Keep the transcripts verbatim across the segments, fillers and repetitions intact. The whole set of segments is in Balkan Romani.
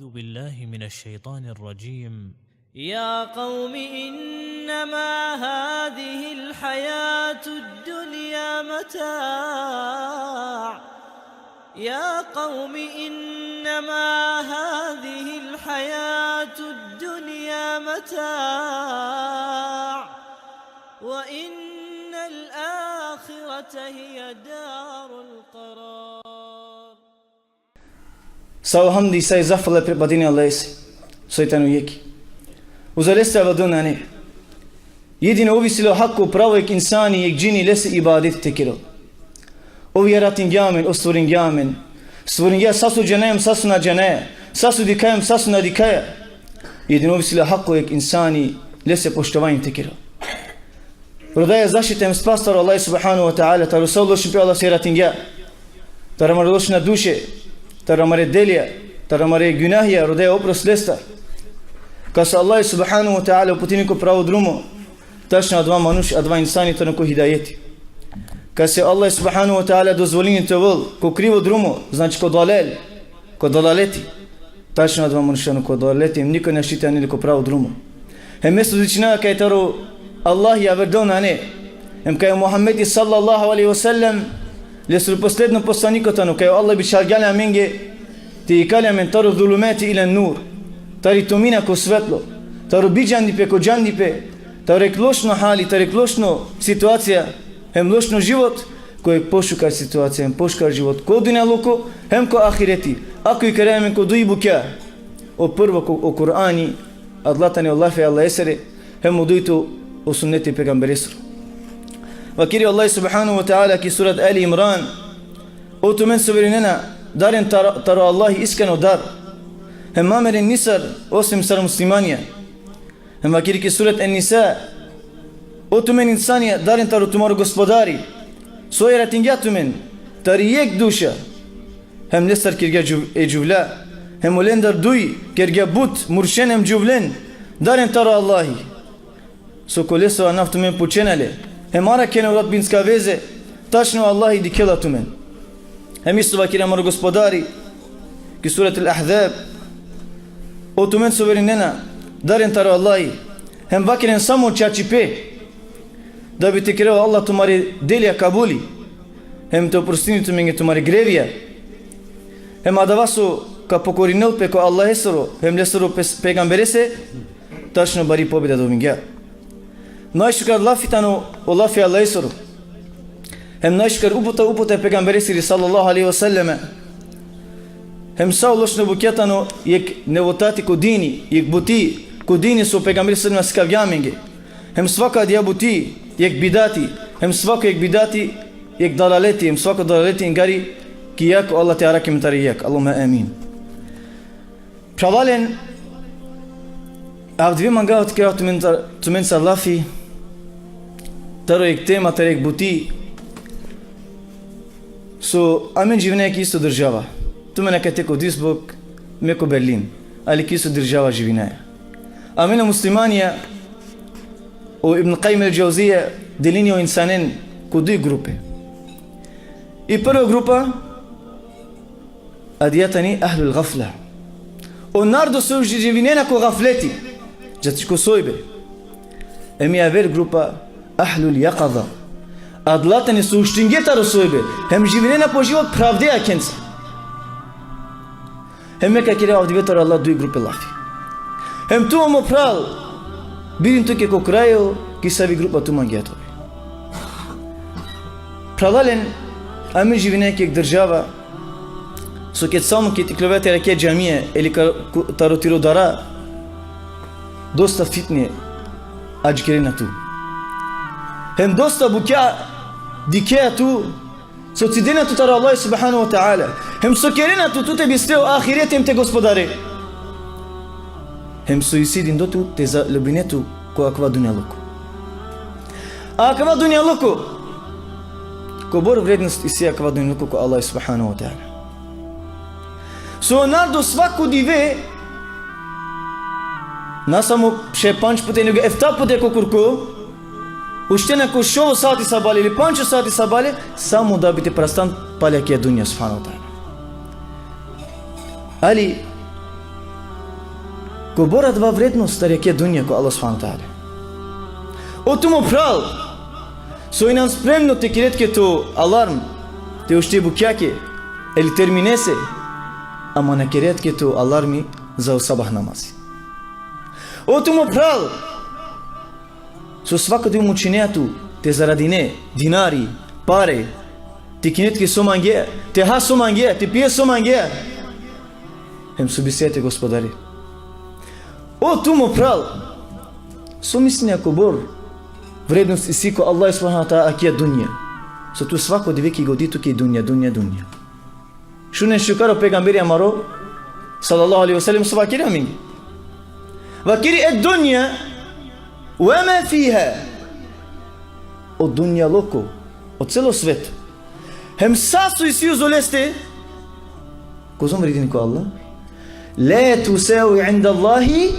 بالله من الشيطان الرجيم. يا قوم إنما هذه الحياة الدنيا متاع. يا قوم إنما هذه الحياة الدنيا متاع. وإن الآخرة هي دار القرار. Sa o hamdi, sa i zahvala pripadini Allahese, soj tano jekh. Uza leste avadona nane. Jedino ov isi le o hako pravo jekh insani, jekh džini lese ibadet te kerel. Ov jaratingja amen, ov stvoringja amen. Stvoringja sa so džanaja em sa so na džanaja, sa so dikhaja em sa so na dikhaja. Jedino ov isi le hako jekh insani lese poštovanje te kerel. Rodaja zaštita em spas taro Allah subhanahu ve teala, taro sa o lošnipe Allah so jaratingja. Taro amare lošna duše, taro amare delija, taro amare gunahija, rodaja oprost lestar. Kase Allah subhanahu ve teala uputini ko pravo drumo, tačno adava manuš, adava insani tano ko hidajeti. Kase Allah subhanahu ve teala dozvolini te ovel ko krivo drumo, znači ko dalel, ko dalaleti, tačno adava manuš tano ko dalaleti, em niko našti te ani le ko pravo drumo. Hem me svedočinava kaj taro Allah javer del nane, em kaj o Muhammedi sallallahu alejhi ve sellem lesoro posledno poslaniko tano, kaj o Allah bičhalgja le amenge te ikali amen taro zulumati ila nur, tari tumina ko svetlo, taro bidžandipe ko džandipe, taro jekh lošno hali, taro jekh lošno situacija, hem lošno život, ko jekh pošukar situacija, hem pošukar život ko dunjaluko, hem ko ahireti. Ako ikeraja amen ko duj bukja, o prvo ko, o Kur'ani, adala tane o lafi e Allahesere, hem o dujto o sunneti e pejgamberesoro. Vakeri o Allah subhanahu ve teala ki surat Ali Imran: O tumen so verinena, daren taro, taro Allah iskreno dar. Hem ma meren nisar, osim sar muslimanja. Hem vakeri ki surat En-Nisa: O tumen insanja, daren taro tumaro Gospodari, so jaratingja tumen tari jekh duša, hem lestar kergja džuv-, e džuvlja, hem olendar duj kergja but, muršen hem džuvlen, daren taro Allahi, so ko lesoro anav tumen pučena le, hem arakhena o rodbinska veze, tačno Allahi dikhela tumen. Hem isto vakeri amaro Gospodari ki surat El-Ahzab: O tumen so verinena, daren taro Allahi, hem vakeren samo čačipe, da bi te kerel o Allah tumare delija kabuli, hem te oprostini tumenge tumare grevija. Hem adava so ka pokorinel pe ko Allahesoro hem lesoro pes-, pejgamberese, tačno bari pobeda dobingja. Najšukar lafi tano o lafi e Allahesoro. Hem najšukar uputa, uputa e pejgamberesiri sallallahu alejhi ve selleme. Hem sa o lošno bukja tano jekh nevotati ko dini, jekh buti ko dini so o pejgamberi sallallahu alejhi ve sellem sikavgja amenge. Hem svako adaja buti jekh bidati, hem svako jekh bidati jekh dalaleti, hem svako dalaleti ingari ki jag, o Allah te arakhi amen tari jag. Allahumme amin. Phralalen, avdive mangava te kerav tumen-, tumenca lafi taro jekh tema, taro jekh buti, so amen živinaja ki isto država. Tumen akate ko Duisburg, me ko Berlin, ali ki isto država živinaja. Amen o muslimanja, o Ibn Kajjim el-Džauzija delini o insanen ko duj grupe. I prvo grupa, adaja tani ahlul gafla. O narodo so živinena ko gafleti, džačhi ko sojbe. Em i aver grupa ahlul jakaza. Adala tani so uštinge taro sojbe, hem živinena po život phravde akhenca. Hem me ka kerav avdive taro adala duj grupe lafi. Hem tu, o mo phral, birin tuke ko krajo ki savi grupa tu mangea te ove. Phralalen, amen živinaja ki jekh država so ked samo ked ikljovea te arakhe džamija ili ka-, ku-, taro tiro dara, dosta fitne adžikirena tu. Hem dosta bukja dikhea tu, so cidena tu taro Allah subhanahu ve teala. Hem so kerena tu, tu te biste o ahireti hem te Gospodare. Hem so isi dindo tu te zalubine tu ko akava dunjaluko. A akava dunjaluko, kobor vrednost isi akava dunjaluko ko Allah subhanahu ve teala. So o narodo svako dive, na samo še pandž pute, nego efta pute ko kurko, uštena ko šov o sati sabale ili pandž o sati sabale, samo da bi te prastan pali akija dunja, subhanahu ve teala. Ali, Kobor adava vrednost tari akija dunja ko Allah subhanahu wa ta'ala. O tu mo phral, so inan spremno te kere tuke to alarm, te ušte bukjake, ili terminese, ama na kere tuke to alarmi za o sabah namazi. O tu mo phral, so svako dive mučinea tu te zaradine dinari, pare, te kine tuke so mangea, te ha so mangea, te pije so mangea. Hem so biseja te Gospodari. O tu mo phral, so mislinea kobor vrednost isi ko Allah subhanahu wa ta'ala akija dunja. So tu svako dive ki godi tuke dunja, dunja, dunja. Šunen šukar o pejgamberi amaro, sallallahu alejhi ve sellem, so vakeri amenge. Vakeri: "Ed-dunja ve ma fiha." O dunjaluko, o celo sveto, hem sa so isi uzo leste, kozom vredini ko Allah? "La tusawi inda Allahi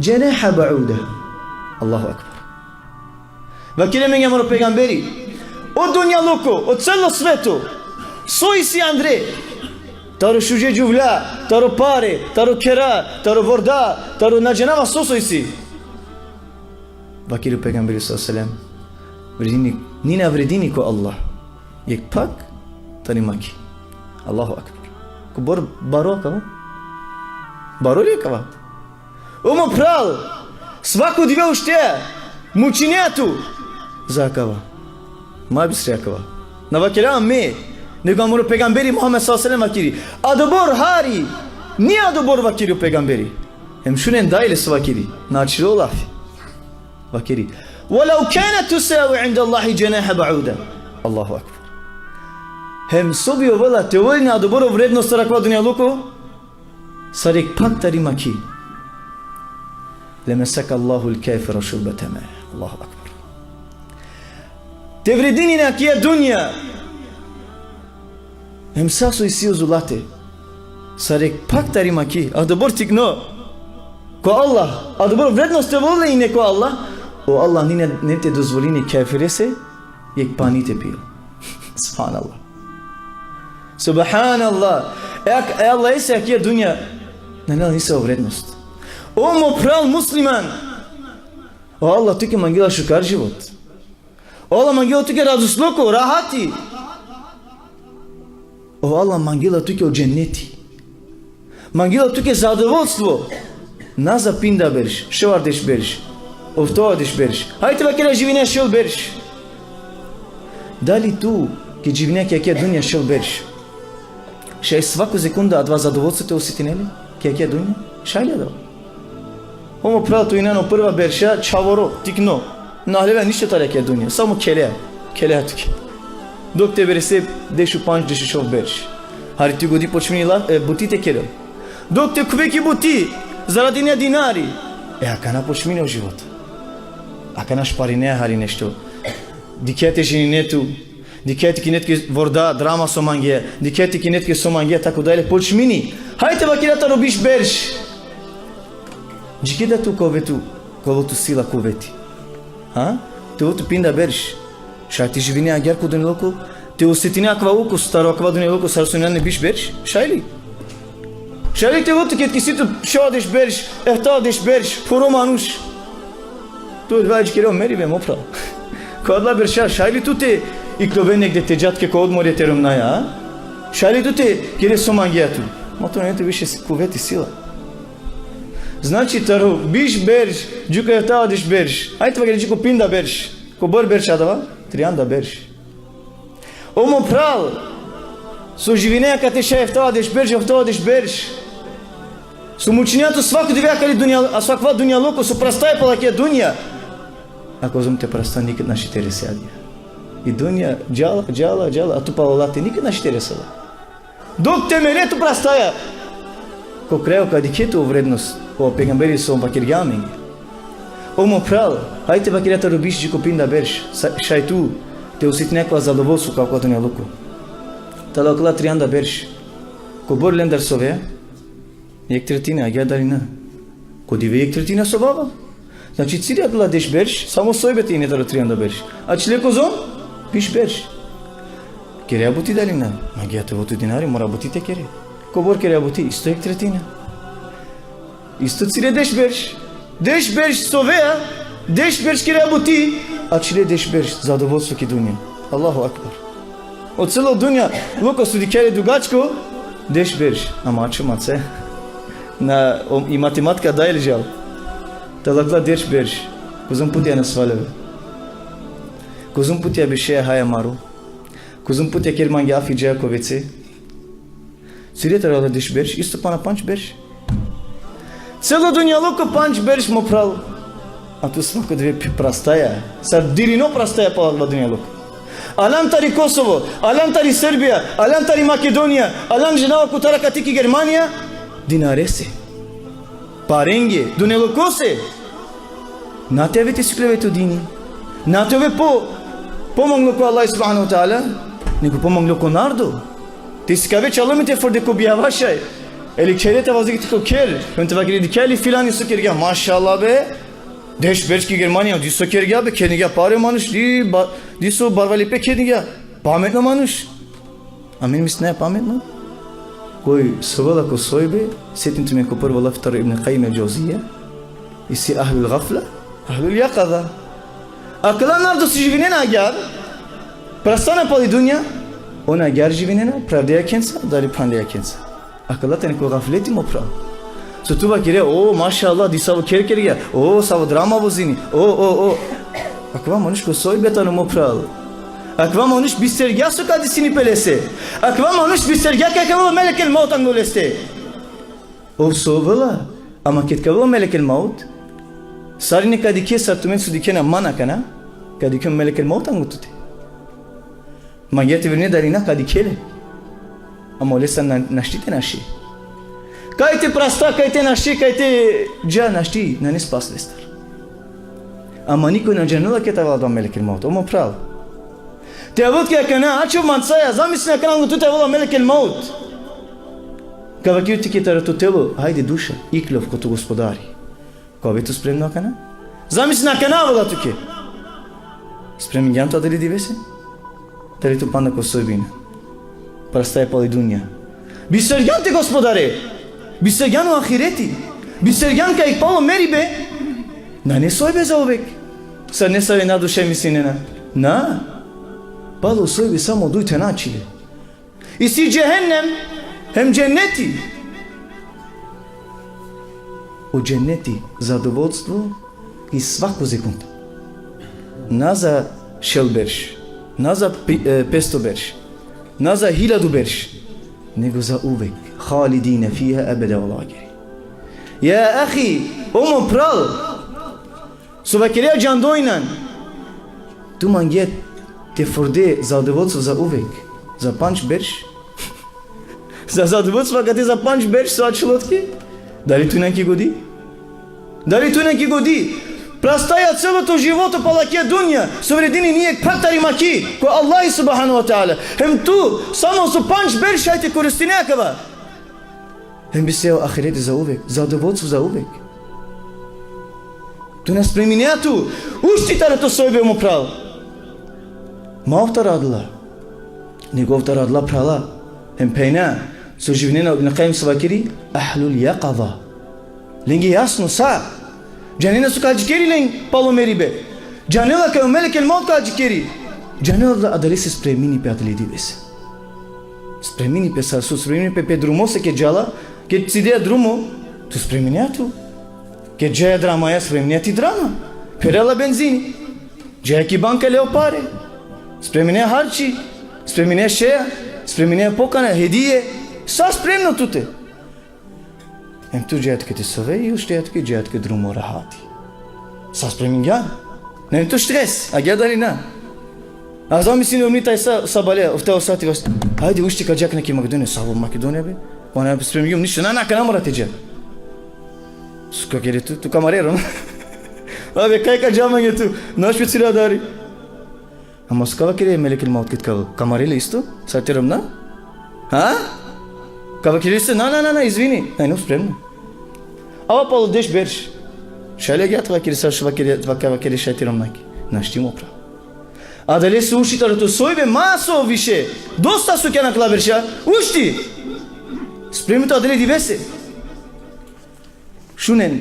dženaha ba'uda." Allahu ekber. Vakeri amenge amaro pejgamberi: O dunjaluko, o celo sveto, so isi andre, taro šuže džuvlja, taro pare, taro khera, taro vorda, taro na džanava so so isi. Vakeri o pejgamberi sallallahu alejhi ve sellem: Vredini, ni na vredini ko Allah jekh phak tari makhi. Allahu ekber. Kobor baro akava? Baro li akava? O mo phral, svako dive uštea, mučinea tu za akava. Ma bistre akava. Na vakerava me, nego amaro pejgamberi Muhammed sallallahu alejhi ve sellem vakeri. Adobor hari, ni adobor, vakeri o pejgamberi. Hem šunen dajle so vakeri, na ačhilo lafi. Vakeri: "Ve lev kanat tusavi inda Allahi dženaha ba'uda." Allahu ekber. Hem so bi ovela te ovel ine adobor vrednost taro akava dunjaluko, sar jekh phak tari makhi. "Lama saka Allahul kafira šurbata ma." Allahu ekber. Te vredini ine akija dunja. Hem sa so isi uzo late, sar jekh phak tari makhi, adobor tikno ko Allah, adobor vrednost te ovel ine ko Allah, o Allah nane, nane te dozvolini kafirese jekh pani te pijel. Subhanallah. Subhanallah. E ak-, e Allahese akija dunja nane la nisavo vrednost. O mo phral musliman, o Allah tuke mangela šukar život. O Allah mangela tuke radosluko, rahati. O Allah mangela tuke o dženeti. Mangela tuke zadovoljstvo. Na za pinda berš, šovardeš berš, oftovardeš berš. Hajde vakera živine šel berš. Dali tu, ked živine ki akija dunja šel berš, šaj svako sekunda adava zadovoljstvo te osetine li ki akija dunja? Šaj li adava? O mo phral, tu inan o prva berša čhavoro, tikno. Na haljovea ništo tari akija dunja, samo khelea, khelea tuke. Dok te berese dešupandž, dešušov berš. Hari tu godi počmini la, e, buti te kerel. Dok te khuve ki buti, zaradine dinari. E, akana počmini o život. Akana šparinea hari nešto. Dikhea te ženine tu, dikhea te kine tuke vorda, drama so mangea, dikhea te kine tuke so mangea, tako dalje, počmini. Hajde vakera taro biš berš. Džikeda tu ka ovel tu, ka ovel tu sila, kuveti. Ha? Te ovel tu pinda berš. Šaj te živine agjaar ko dunjaluko, te osetine akava ukus taro akava dunjaluko sar so inane biš berš? Šaj li? Šaj li te ovel tu ked ka isi tu šovardeš berš, eftavardeš berš, phuro manuš? Tu odova džikere o meribe, mo phral. Ko adala berša, šaj li tu te iklove negde, te dža tuke ko odmor e te romnjaja, a? Šaj li tu te kere so mangea tu? Ma tu nane tut više kuveti, sila. Znači, taro biš berš, dži ko eftavardeš berš. Hajde vakera dži ko pinda berš. Kobor berš adava? Trianda berš. O mo phral, so živinea kate šaj eftavardeš berš, eftavardeš berš. So mučinea tu svako dive akale dunja, a so akava dunjaluko, so prastaja pala akija dunja. A kozom te prasta, niked našti te rese adija. I dunja džala, džala, džala, a tu pala late niked našti te resela. Dok te mere tu prastaja. Ko krajo ka dikhe tu o vrednost, o pejgamberi so vakergja amenge. O mo phral, hajde vakera taro biš dži ko pinda berš, sa-, šaj tu te osetine akava zadovoljstvo ko akava dunjaluko. Taro akala trianda berš, kobor lendar sovea? Jekh tretina, agjaar dali na? Ko dive jekh tretina sovava. Znači, cile adala deš berš, samo sojbe te ine taro trianda berš. Ačhile kozom? Biš berš. Kerea buti dali na? Mangea te ovel tu dinari, mora buti te kere. Kobor kerea buti? Isto jekh tretina. Isto cile deš berš. Deš berš sovea, deš berš kerea buti, a cile deš berš zadovoljstvo ki dunja. Allahu Akbar. O celo dunja, luko so dikhea le dugačko, deš berš. Ama ačho mace. Na, o, i matematika dajle žal. Te lakla deš berš. Kozom putja nasvalove. Kozom putja bešea haj amaro. Kozom putja ker mangea afi, džea ko ve ce. Cile taro deš berš, isto pana pandž berš. Celo dunjaluko pandž berš, mo phral. A tu svako dive p-, prastaja. Sar dirino prastaja pala akala dunjaluko. Alan tari Kosovo, alan tari Serbija, alan tari Makedonija, alan džanava kotar akate ki Germanija, dinarese. Parenge, dunjalukose. Na te ave te sikljove to dini. Na te ove po, pomanglo ko Allah subhanahu wa ta'ala, nego pomanglo ko narodo. Te sikave čalome te forde ko bijava šaj. Ili khere te vazi ko kher. Hem te vakeri, dikhea li filani so kergja, mašallah be. Deš berš ki Germanija, di so kergja be, kenigja pare manuš, di ba-, di so barvalipe kenigja. Pametno manuš. Amen mislinaja pametno? Koj sovela ko sojbe, setin tumen ko prvo lafi taro Ibn Kajim el-Džauzija, isi ahlul gafla, ahlul jakaza. Akala narodo so živinena agjar, prastana pali dunja, on agjar živinena, pravde jakhenca, dali phrande jakhenca. Akala tane ko gafleti, mo phral. So tu vakere, o, mašallah, disavo kher kergja, o, savo drama vozini, o, o, o. Akava manuš ko sojbe tano, mo phral. Akava manuš bistergja so ka desini pe lese. Akava manuš bistergja kaj ka avela melek el-maut anglo leste. Ov sovela, ama ked ka avela melek el-maut, sarine ka dikhe sar tumen so dikhena man akana, ka dikhe melek el-maut anglo tute. Mangea te verujne dali na, ka dikhe le. Ama olestar na-, našti te naši. Kaj te prasta, kaj te naši, kaj te dža, našti, nane spas lestar. Ama niko na džanela ked avela melek el-maut, o mo phral. Te avela tut akana, ačhov mancaja, zamisli akana anglo tute avela melek el-maut. Ka vakeri tuke taro to telo, hajde duša, iklov ko to gospodari. Kova tu spremno akana? Zamisli akana avela tuke. Spremingjan tu adale divese? Dali tu panda ko sojbe ine? Prastaja pali dunja. Bistergjan te gospodare. Bistergjan o ahireti. Bistergjan kaj palo meribe nane sojbe zauvek. Sar nesave narodo šaj mislinena. Na. Palo sojbe samo duj thana ačhile. Isi džehennem, hem dženneti. O dženneti, zadovoljstvo ki svako sekunda. Na za šel berš, na za pi-, e, pesto berš, na za hiljadu berš, nego zauvek. Halidine fiha ebeda, o Allah vakeri. Ja ahi, o mo phral, so vakerea džando inan. Tu mangea te forde zadovoljstvo zauvek. Za pandž berš? Za zadovoljstvo akate za pandž berš so ačhilo tuke? Dali tu inan ki godi? Dali tu inan ki godi? Prastaja celo to životo pala akija dunja, so vredini ni jekh phak tari maki ko Allah subhanahu wa ta'ala. Hem tu, samo so pandž berš, hajde koristine akava. Hem bi se o ahireti zauvek, zadovoljstvo zauvek. Tu na spreminea tu ušti taro to sojbe, mo phral. Ma ov taro adala. Nego ov taro adala phrala. Hem phenja, so živinena, Ibn Kajim so vakeri, ahlul jakaza. Lenge jasno sa. Džanena so ka adžikeri len palo meribe. Džanela kaj o melek el-maut ka adžikeri. Džanela adalese spremini pe adale divese. Spremini pe sar so spremini pe, pe drumose ked džala, ked cidea drumo, tu spreminea tu. Ked džaja dramaja, spreminea ti drama. Pherea la benzini. Džaja ki banka lea o pare. Spreminea harči. Spreminea šeja. Spreminea pokana, hedije. Sa spremno tute. Hem tu džaja tuke te sove, i uštija tuke, džaja tuke drumo rahati. Sa spremingjan. Nane tu stres, agjaar dali na? A zamisli romni taj sa, sabale, ofta o sati vas. Hajde, ušti ka dža akana ki Makedonija, savo Makedonija be. Pa na spremingjum ništo, na, na, akana mora te dža. So ka kere tu, tu kamarero, na? Abe, kaj ka dža mange tu, naš pe cile adari. Ama so ka vakere melek el-maut ked ka avel? Ka mare le isto? Sar te romna? Ha? Ka vakere isto? Na, na, na, na, izvini. Nane spremno. Ava palo deš berš. Šaj li agjaar te vakere sar so vakere, vaka-, vakere šaj te romna ki? Našti, mo phral. Adalese ušti taro to sojbe, ma so više. Dosta so kjana akala berša. Ušti. Spremi tu adale divese. Šunen,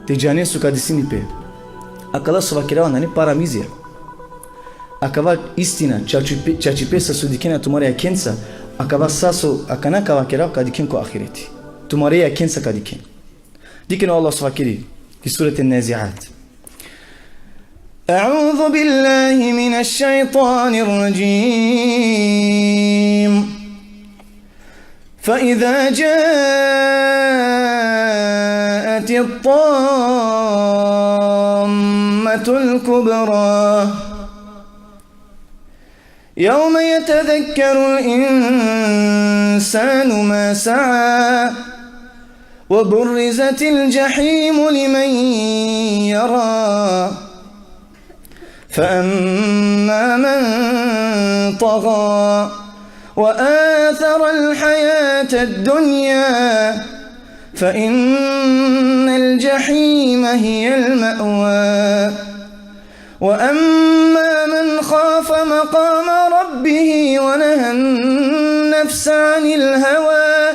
te džanen so ka desini pe. Akala so vakerava nane paramizija. Akava istina, čačipe, čačipe sa so dikhena tumare jakhenca, akava sa so akana ka vakerav ka dikhen ko ahireti. Tumare jakhenca ka dikhen. Dikhen o Allah so vakeri, ki sureti Naziat. أعوذ بالله من الشيطان الرجيم. فإذا جاءت الطامة الكبرى. يوم يتذكر الإنسان ما سعى. وبرزت الجحيم لمن يرى. فأما من طغى. وآثر الحياة الدنيا. فإن الجحيم هي المأوى. وأما من خاف مقام ربه ونهى النفس عن الهوى.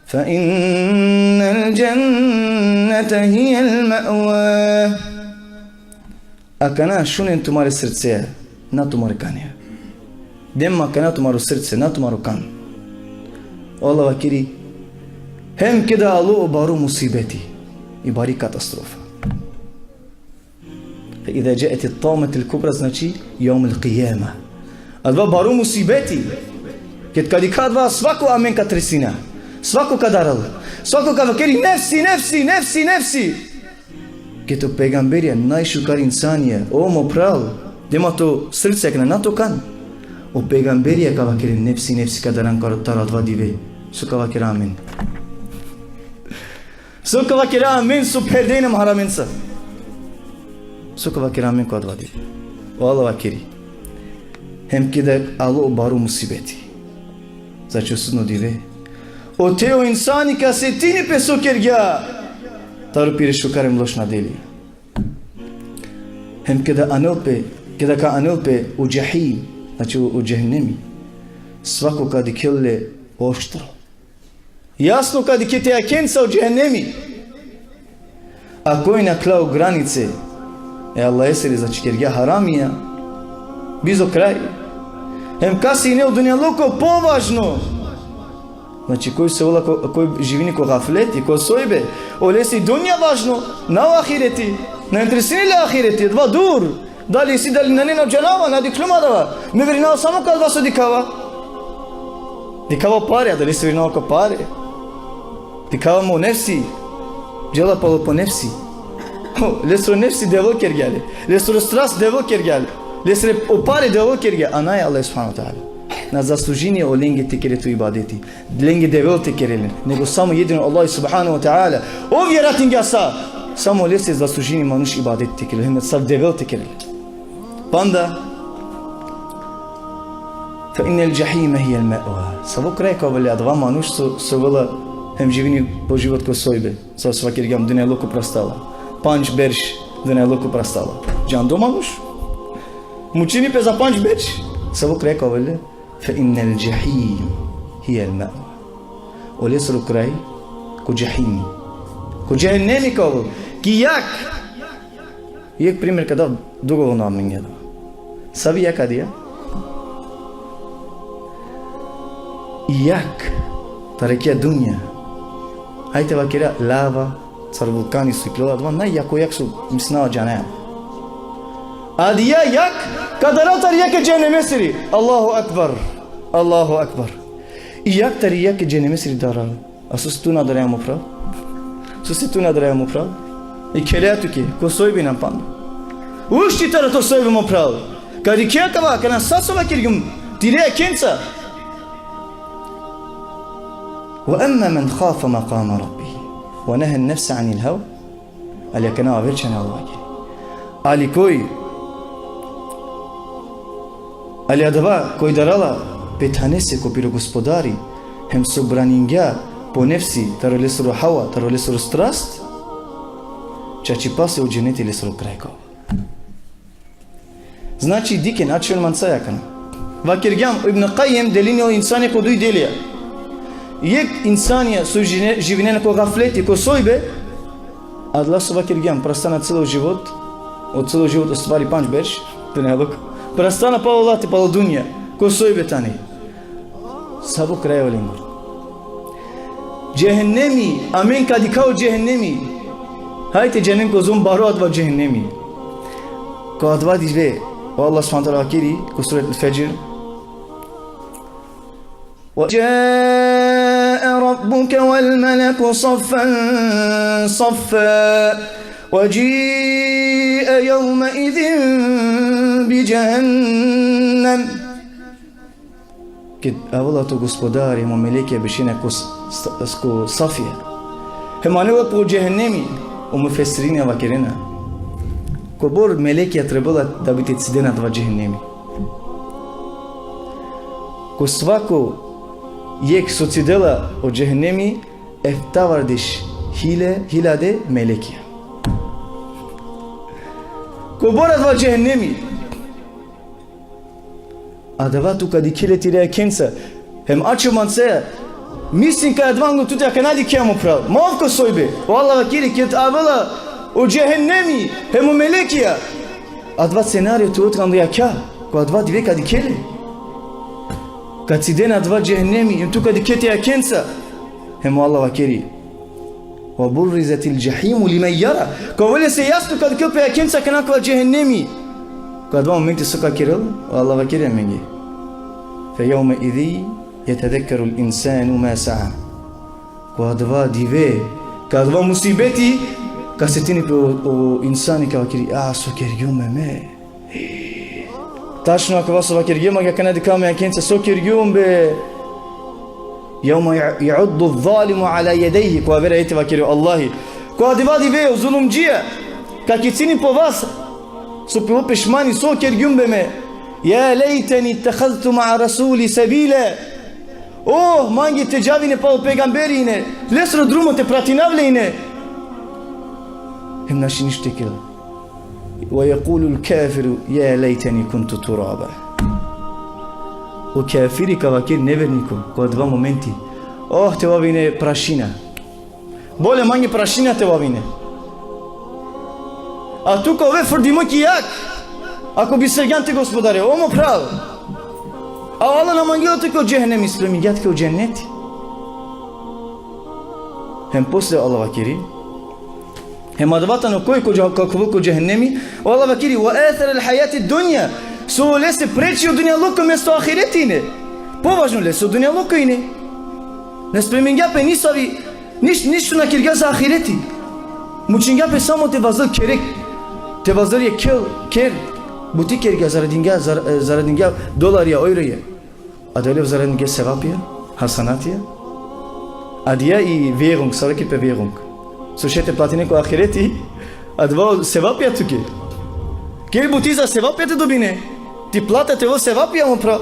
فإن الجنة هي المأوى. Akana šunen tumare srcea, na tumare kanea. Dem akana tumaro srce, na tumaro kan. O Allah vakeri, hem keda alo o baro musibeti, i bari katastrofa. فإذا جاءت الطامة الكبرى, znači, يوم القيامة. Adava baro musibeti. Ked ka dikha adava, svako amen ka tresina. Svako ka daral. Svako ka vakeri nefsi, nefsi, nefsi, nefsi. Ked o pejgamberija najšukar insanija, o mo phral, dem ato srce akana, na to kan. O pejgamberija ka vakeri nefsi, nefsi ka daran kar taro adava dive. So ka vakera amen. So ka vakera amen, so pherdena o haramenca. So ka vakera amen ko adava dive. O Allah vakeri. Hem keda alo o baro musibeti. Znači o sudno dive. Ote o insani ka setini pe so kergja. Taro pire šukar hem lošna delija. Hem keda anel pe, keda ka anel pe o džahim, znači o, o džehennemi. Svako ka dikhel le oštro. Jasno ka dikhe te jakhenca o džehennemi. A koj nakhla o granice e Allahesere, znači kergja haramija, bizo kraj. Hem kase ine o dunjaluko považno. Znači koj so ola ko, koj živini ko gafleti, ko sojbe, olese i dunja važno, na o ahireti, na interesini le ahireti, adava dur. Dali isi, dali nane, na džanava, na dikhlum adava. Me verinav samo ko adava so dikhava. Dikhava pare, a dali lese verinav ko pare? Dikhava mo nefsi. Džala palo po nefsi. Ho, lesro nefsi Devel kergja le. Lesro strast Devel kergja le. Lesre o pare Devel kergja, a naj Allah subhanahu wa ta'ala. Na zaslužini olenge te kere tu ibadeti. Lenge Devel te kere len. Nego samo jedino Allah subhanahu wa ta'ala. Ov jaratingja sa. Samo lese zaslužini manuš ibadet te kere len. Hem sav Devel te kere len. Panda, فإن الجحيم هي المأوى. Savo kraj ka ovel le adava manuš so, so ovela hem živini po život ko sojbe. So, so vakergjam, dunjaluko prastala. Pandž berš dunjaluko prastala. Džando manuš. Mučini pe za pandž berš. Savo kraj ka ovel le. فإن الجحيم هي المأوى. Olesro kraj ko džahimi. Ko džehennemi ka ovel. Ki jag. Jekh primer ka dav, dugo volno amenge da. Savi jag adija? I jag tari akaja dunja. Ajde vakera lava, sar vulkani so iklola, adava najjako jag so mislinava džanaja. Adija jag ka daral tari jag e džehennemesiri. Allahu ekber. Allahu ekber. I jag tari jag e džehennemesiri daral. A sose tu na daraja, mo phral? Sose tu na daraja, mo phral? Ikhele tuke, ko sojbe injan panda. Ušti taro to sojbe, mo phral. Ka dikhe akava, kana sa so vakergjum, tire jakhenca. وأما من خاف مقام ربه ونهى النفس عن الهوى. Ali akana aver čhane Allah vakeri. Ali koj, ali adava koj darala pe thanese ko piro gospodari, hem so braningja po nefsi taro lesoro hawa, taro lesoro strast, čačipase o dženeti lesoro kraj ka ovel. Znači, dikhen, ačhon manca akana. Vakergjam, o Ibn Kajjim delini o insani ko duj delija. Jekh insanja so živine-, živinena ko gafleti, ko sojbe, adala so vakergjam, prastana celo život, o celo život, u stvari pandž berš, dunjaluko. Prastana palo late, palo dunja, ko sojbe tani. Savo kraj o lengoro? Džehennemi, amen ka dikha o džehennemi. Hajde džanen kozom baro adava džehennemi. Ko adava dive, o Allah subhanehu ve teala vakeri, ko suret Al-Fedžr: وجاء ربك والملك صفا صفا وجيء يومئذ بجهنم. Ked avela to Gospodari, hem o melekija bešena ko s-, s-, ko safija. Hem anela po džehennemi, o mufesirinja vakerena. Kobor melekija trebela da bi te cidena adava džehennemi. Ko svako jekh so cidela o džehennemi, eftavardeš hilje-, hiljade melekija. Kobor adava džehennemi. Adava tu ka dikhe le tire jakhenca. Hem ačho manca. Mislin kaj adava anglo tute akana dikhea, mo phral. Ma ov ko sojbe. O Allah vakeri, ked avela o džehennemi, hem o melekija. Adava scenario tu otkando jakha. Ko adava dive ka dikhe le. Ka ciden adava džehennemi, hem tu ka dikhe te jakhenca. Hem o Allah vakeri: وبرزت الجحيم لمن يرى. Ka ovel lese jasno, ka dikhel pe jakhenca akana akava džehennemi. Ko adava momenti so ka kerel, o Allah vakeri amenge: فيومئذ يتذكر الإنسان ما سعى. Ko adava dive, ko adava musibeti, ka setini pe o, o insani, ka vakeri: A, so kergjum me. Tačno akava so vakergjum, akana dikha me jakhenca, so kergjum be. يوم يعض الظالم على يديه. Ko aver ajeti vakeri o Allahi: Ko adava dive o zulumdžija ka kicini po vas, so pilo pešmani, so kergjum be me. يا ليتني اتخذت مع الرسول سبيلا. Oh, mange te džav ine palo pejgamberi ine, lesoro drumo te pratinav le ine. Hem našti ništo te kerel. ويقول الكافر يا ليتني كنت ترابا. O kafiri ka vakeri, neverniko, ko adava momenti: Oh, te ovav ine prašina. Bolje mange prašina te ovav ine. A tu ka ove frdimo ki jag, ako bistergjan te Gospodare, o mo phral. A Allah na mangela tuke o džehennemi, spremingja tuke o dženneti. Hem posle Allah vakeri. Hem adava tano koj ko dža-, ka khuvel ko džehennemi, o Allah vakeri: وآثر الحياة الدنيا. So lese preči o dunjaluko mesto ahireti ine. Považno lese o dunjaluko ine. Na spremingja pe nisavi, niš-, ništo na kergja za ahireti. Mučingja pe samo te vazdel khere. Te vazdel jekh ker, ker. Buti kergja, zaradingja, zar-, e, zaradingja dolarija, euroja. Adava zaradingja sevapija, hasanatija. Adaja i Währung, sar vakeri pe Währung. So šaj te platine ko ahireti, adava sevapija tuke. Ker buti za sevapija te dobine. Ti plata te ovel sevapija, mo phral.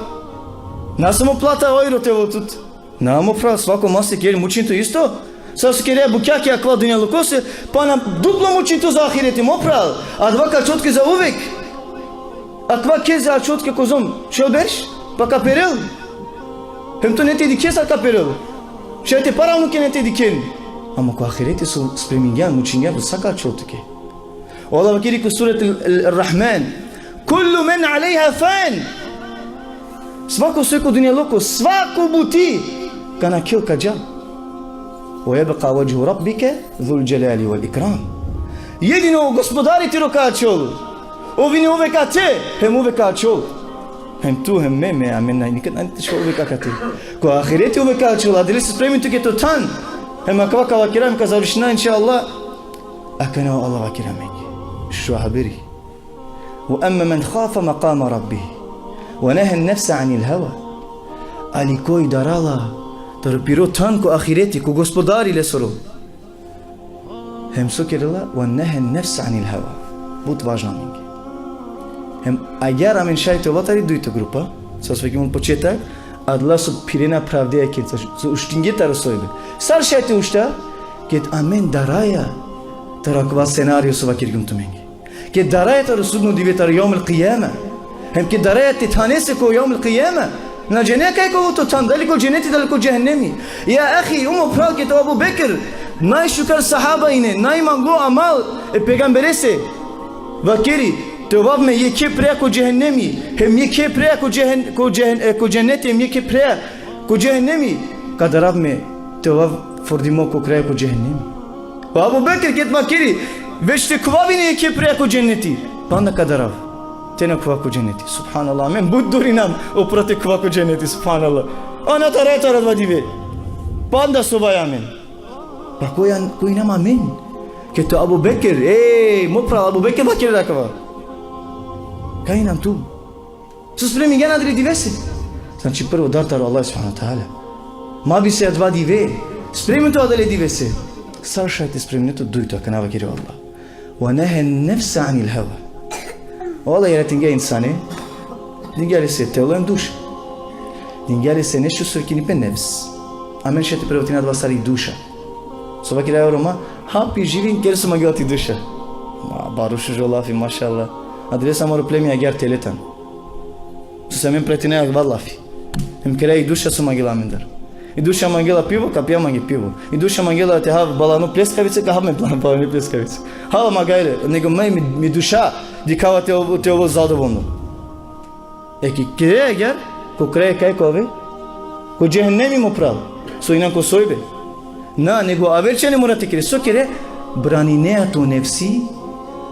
Na samo plata euro te ovel tut. Na, mo phral, svako masek ker mučin tu isto. Sar so kerea bukjake akava dunjalukose, pana duplo mučin tu za ahireti, mo phral. Adava ka ačhol tuke zauvek. Akava ker ačhol tuke kozom, šel berš, pa ka perel. Hem tu nane te dikhe sar ka perel. Šaj te para unuke nane te dikhen. Ama ko ahireti so spremingjan, mučingjan, sa ka ačhol tuke. O Allah vakeri ko suret Al-, Al-, Ar-Rahman: كل من عليها فان. Svako soj ko dunjaluko, svako buti ka nakhel, ka džal. ويبقى وجه ربك ذو الجلال والإكرام. Jedino o Gospodari tiro ka ačhol. Ov ine uvek akate, hem uvek ka ačhol. Hem tu, hem me, me, amen, naj, nikad nane te šaj uvek akate. Ko ahireti uvek ka ačhol, adalese spremin tuke to than. Hem akava ka vakera, hem ka završina, inšallah. Akana o Allah vakeri amenge. Šužo haberi. وأما من خاف مقام ربه ونهى النفس عن الهوى. Ali koj darala taro piro than ko ahireti, ko Gospodari lesoro. Hem so kerela, ونهى النفس عن الهوى. But važno amenge. Hem agjaar amen šaj te ova tari dujto grupa, sar so vakergjum početak, adala so phirena pravde jakhenca, so uštinge taro sojbe. Sar šaj te ušta, ked amen daraja taro akava scenario so vakergjum tumenge. Ked daraja taro sudno dive, taro jevmul kijame. Hem ked daraja te thanese ko jevmul kijame. Na džane kaj ka ovel to than, dali ko dženeti, dali ko džehennemi. Ja ahi, o mo phral, ked o Abu Bekr, najšukar sahaba ine, najmanglo amal e pejgamberese. Vakeri, te ovav me jekhe preja ko džehennemi, hem jekhe preja ko džehen-, ko džehen-, e, ko dženeti, hem jekhe preja ko džehennemi. Ka darav me te ovav fordimo ko kraj ko džehennemi. O Abu Bekr ked vakeri, več te khuvav ine jekhe preja ko dženeti, panda ka darav te na khuvav ko dženeti. Subhanallah, amen but durinam, o phral, te khuvav ko dženeti, subhanallah. Ana taro, taro adava dive. Panda so ovaja amen. Pa koj, koj inam amen? Ked o Abu Bekr, e, mo phral, Abu Bekr vakeri akava. Kaj inam tu? So spremingjan adale divese? Znači, prvo, dar taro Allah subhanahu wa ta'ala. Ma bi se adava dive. Spremin tu adale divese. Sar šaj te spremine tu? Dujto, akana vakeri o Allah: "Ve nehen nefse anil heva." O Allah jaratingja insane, dingja lese telo hem duša. Dingja lese nešto so vikini pe nefs. Amen šaj te prevodina adava sar i duša. So vakeraja o Roma, hap i živin, ker so mangela ti duša. Ma, baro šužo lafi, mašallah. Adalese amaro plemi agjaar tele tano. So amen pretinaja akava lafi. Hem keraja i duša so mangela amendar. I duša mangela pivo, ka pija mange pivo. I duša mangela te hav balano pljeskavica, ka hav me plan-, balane pljeskavica. Hala mangela, nego me, mi, mi duša dikhava te, te ovel zadovoljno. E, ked kere agjaar, ko kraj kaj ka ove? Ko džehennemi, mo phral. So injan ko sojbe? Na, nego aver čhane mora te kere. So kere? Braninea to nefsi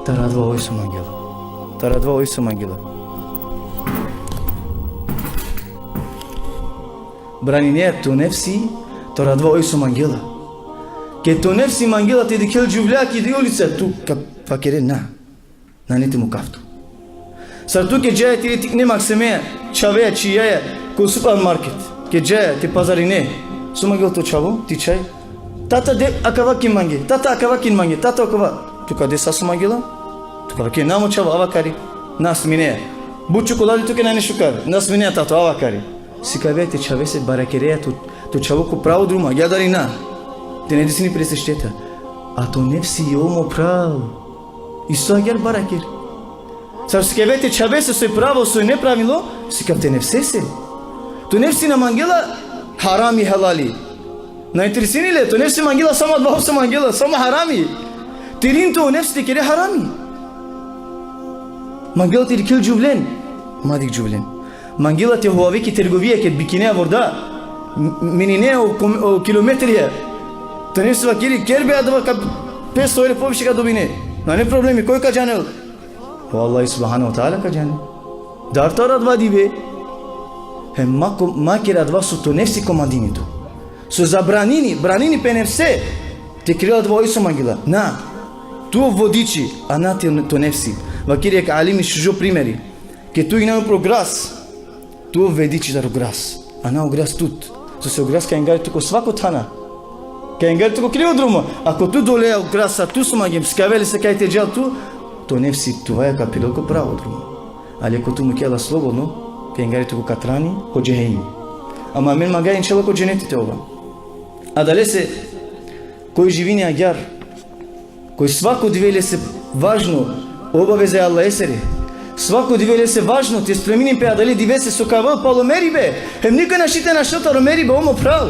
taro adava oj so mangela. Taro adava oj so mangela. Braninea to nefsi taro adava oj so mangela. Ked to nefsi mangela te dikhel džuvlja ki di ulica, tu ka vakere na. Nane te mukav tu. Sar tu ked džaja tire tikne maksime, čhave čhijaja ko supermarket. Ked džaja te pazarine. So mangela to čhavo, ti čhaj? Tata, de akava kin mange, tata, akava kin mange, tata, akava. Tu ka de sa so mangela? Tu ka vakere na, mo čhavo, ava kari. Na sminea. But čokoladi tuke nane šukar. Na sminea, tato, ava kari. Sikavea te čhavese, barakerea to, to čhavo ko pravo drumo, agjaar dali na? Te na desini pe lese šteta. A to nefsi, o mo phral, isto agjaar baraker. Sar sikavea te čhavese soj pravo, soj nepravilno, sikav te nefsese. To nefsi na mangela harami, halali. Na interesini le, to nefsi mangela samo adava so mangela, samo harami. Te irin to nefsi te kere harami. Mangela te dikhel džuvlen. Ma dikh džuvlen. Mangela te hovave ki trgovija, ked bikinea vorda. M-, menine o kom-, o kilometrija. To nefsi vakeri, ker be, adava ka petsto evro poviše ka dobine. Nane problemi, koj ka džanel? O Allah subhanahu wa ta'ala ka džanel. Dar taro adava dive. Hem ma ko-, ma ker adava so to nefsi komandini tu. So zabranini, branini pe nefse te kerel adava oj so mangela. Na. Tu ov vodiči, a na te, to nefsi. Vakeri jekh alimi šužo primeri. Ked tu injan upro gras, tu ov vodiči taro gras. A na o gras tut. Sose o gras ka ingari tut ko svako thana. Ka ingari tut ko krivo drumo. Ako tu doleja o gras, a tu so mangea, sikavea lese kaj te džal tu, to nefsi tuvaja ka phirel ko pravo drumo. Ali ako tu mukea la slobodno, ka ingari tut ko katrani, ko džehennemi. Ama amen mangaja inšallah ko dženeti te ova. Adalese, koj živini agjaar, koj svako dive lese važno, obaveza e Allahesere. Svako dive lese važno te spremini pe adale divese so ka ovel palo meribe. Hem nikoj našti te našel taro meribe, o mo phral.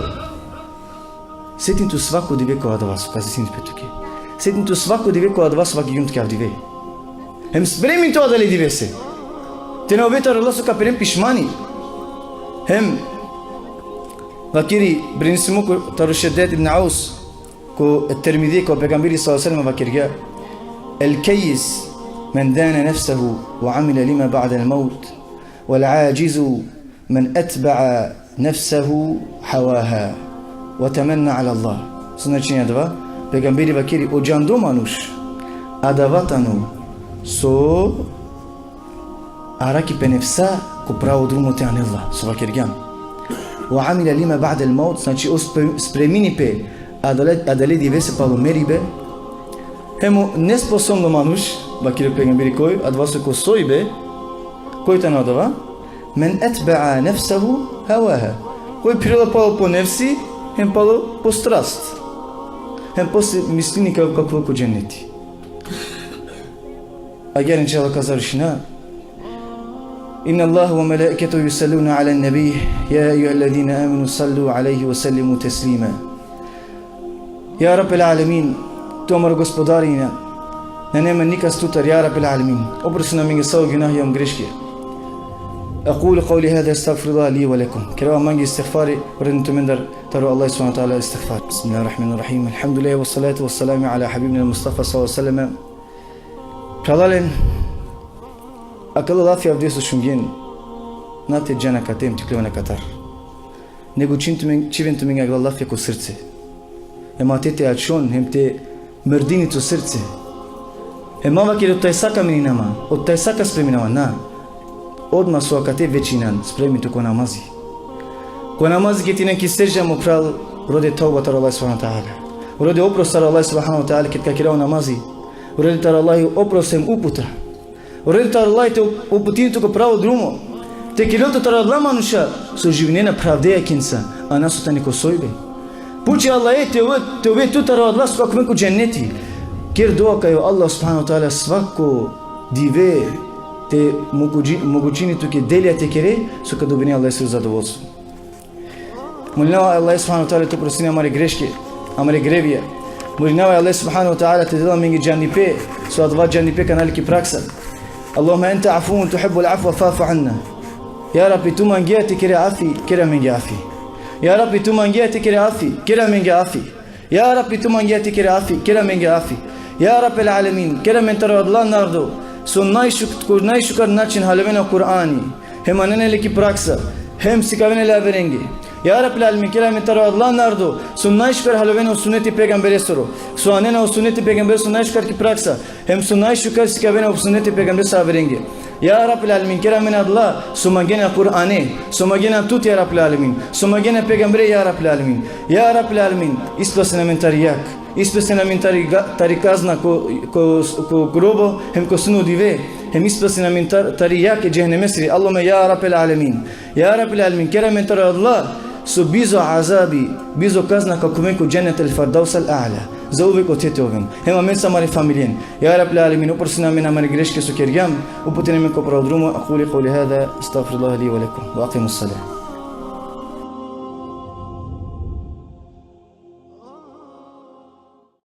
Setin tu svako dive ko adava so ka desini pe tuke. Setin tu svako dive ko adava so vakergjum tuke avdive. Hem spremin tu adale divese. Te na ove taro Allah so ka peren pišmani. Hem vakeri, prenesimo ko, taro Šeddad ibn Aus, ko Tirmizi, kaj o pejgamberi sallallahu alejhi ve sellem vakergja: "El-kejjis men dane nefsehu ve amile lima ba'del mevt, vel-adžizu men etbe'a nefsehu hevaha ve temenna alallah." So značini adava? Pejgamberi vakeri: O džando manuš adava tano so araki pe nefsa ko pravo drumo te anel la, so vakergjam. Ve amile lima ba'del mevt, znači, ov spre-, spremini pe adale, adale divese palo meribe. Hem o nesposobno manuš, vakeri o pejgamberi, koj? Adava so ko sojbe. Koj tano adava? Men etbe'a nefsehu hevaha. Koj phirela palo po nefsi, hem palo po strast. Hem posle mislini kaj ka ovel ko dženeti. Agjaar inšallah ka završina. إن الله وملائكته يصلون على النبي، يا أيها الذين آمنوا صلوا عليه وسلموا تسليما. Ja Rabbel Alemin, tu amaro Gospodari ina, nane amen nikas tutar, ja Rabbel Alemin. Oprostin amenge sa o gunahija hem greške. أقول قولي هذا أستغفر الله لي ولكم. Kerava mange istigfari, rodni tumendar taro Allah subhanahu ve teala istigfar. بسم الله الرحمن الرحيم. الحمد لله والصلاة والسلام على حبيبنا المصطفى صلى الله عليه وسلم. Phralalen, akala lafija avdive so šungjen, na te džan akate hem te khuven akatar. Nego čin tumen-, čhiven tumenge akala lafija ko srce. Hem ate te ačhon, hem te mrdini to srce. Hem ma vaker: o tajsa ka menina man, o tajsa ka spremina man, na. Odma so akate večinan, spremin tu ko namazi. Ko namazi ked inan ki sedžda, mo phral, rode tevba taro Allah subhanahu ve teala. Rode oprost taro Allah subhanahu ve teala ked ka kere o namazi. Rode taro Allah oprost hem uputa. Rode taro Allah te uputini tu ko pravo drumo. Te kerel tut taro adala manuša so živinena phravde jakinsa, a na so tane ko sojbe. Puči Allahe te ove, te ove tu taro adala so ka khuven ko dženneti. Ker dova kaj o Allah subhanahu ve teala svako dive te moguči-, mogučini tuke delija te kere, so ka dobine Allahesoro zadovoljstvo. Molinava e Allah subhanahu ve teala te oprostini amare greške, amare grevija. Molinava e Allah subhanahu ve teala te del amenge džandipe, so adava džandipe ka anel ki praksa. اللهم أنت عفو تحب العفو فاعف عنا. Ja Rabbi, tu mangea te kere afi, kere amenge afi. Ja Rabbi, tu mangea te kere afi, kere amenge afi. Ja Rabbi, tu mangea te kere afi, kere amenge afi. Ja Rabbel Alemin, kere amen taro adala narodo so najšuk-, ko najšukar način haljovena o Kur'ani, hem anena le ki praksa, hem sikavena le averenge. Ja Rabbel Alemin, kere amen taro adala narodo so najšukar haljovena o suneti e pejgamberesoro, so anena o suneti e pejgamberesoro najšukar ki praksa, hem so najšukar sikavena o suneti e pejgamberesoro averenge. Ja Rabbel Alemin, kere amen adala so mangena Kur'ane, so mangena tut, ja Rabbel Alemin, so mangena pejgambere, ja Rabbel Alemin. Ja Rabbel Alemin, ispasin amen tari jag, ispasin amen tari ga-, tari kazna ko, ko, ko grobo, hem ko sudno dive, hem ispasin amen tar-, tari jag e džehennemesiri, Allahumme, ja Rabbel Alemin. Ja Rabbel Alemin, kere amen taro adala so bizo azabi, bizo kazna ka khuven ko Džennetul Firdevs el-A'la. Zauvek ote te oven. Hem amen sa amare familijen. Ja Rabbel Alemin, oprostin amen amare greške so kergjam, uputin amen ko pravo drumo. أقول قولي هذا أستغفر الله لي ولكم. وأقيموا الصلاة.